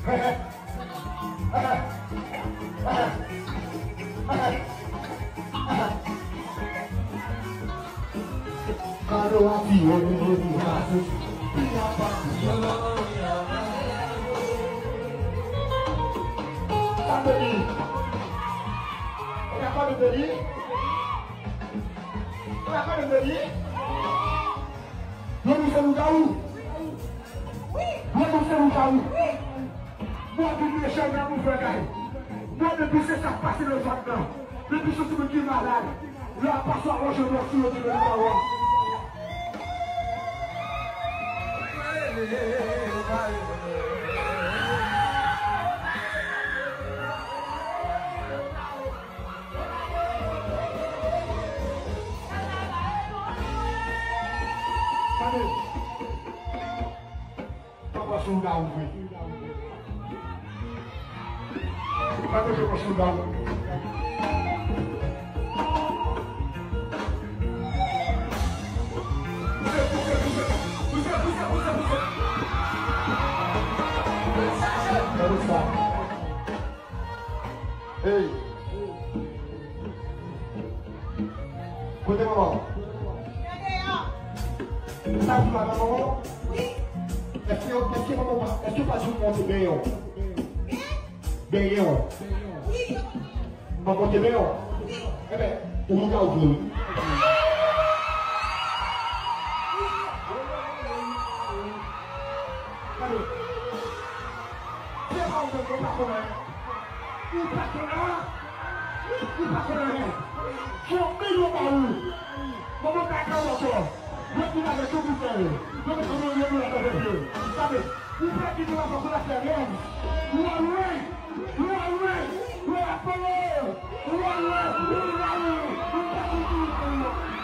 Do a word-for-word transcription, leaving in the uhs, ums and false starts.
Kado a di, yo, yo, yo, yo, yo. Sa vle di, e pa kado vle di? E pa kado vle di? Yo di se lougawou. Yo di se lougawou. Mwen vin mechan nan mouvman kay. Mwen depi se sa k pase nan zòn nan. Depi se timoun ki malad. Lè a pase a wòch yo dwòl sou yo di lougawou. Tande. Papa Soulda ouvri. Tande Papa Soulda ouvri. Pouse, pouse, pouse, pouse, pouse. Gade sa. Hey. Kote manman? Sa ou la manman? Wi. Èske, èske manman pa, èske pa di w monte benyen w? Benyen w. Wi. Mwen monte benyen w. Wi. Enben, ou ka ouvri wi. Gade. Se pa ou menm, ou pa konn anyen. Ou pa konn anyen. Ou pa konn anyen. Fò milyon ba ou. Manman pa ka ou ankò. Yo vin avèk yo pou fè yo. Yo met anmè yo pou la fè yo. Gade. Ou pa di nou ankò pou la fè rèv. Ou alwe.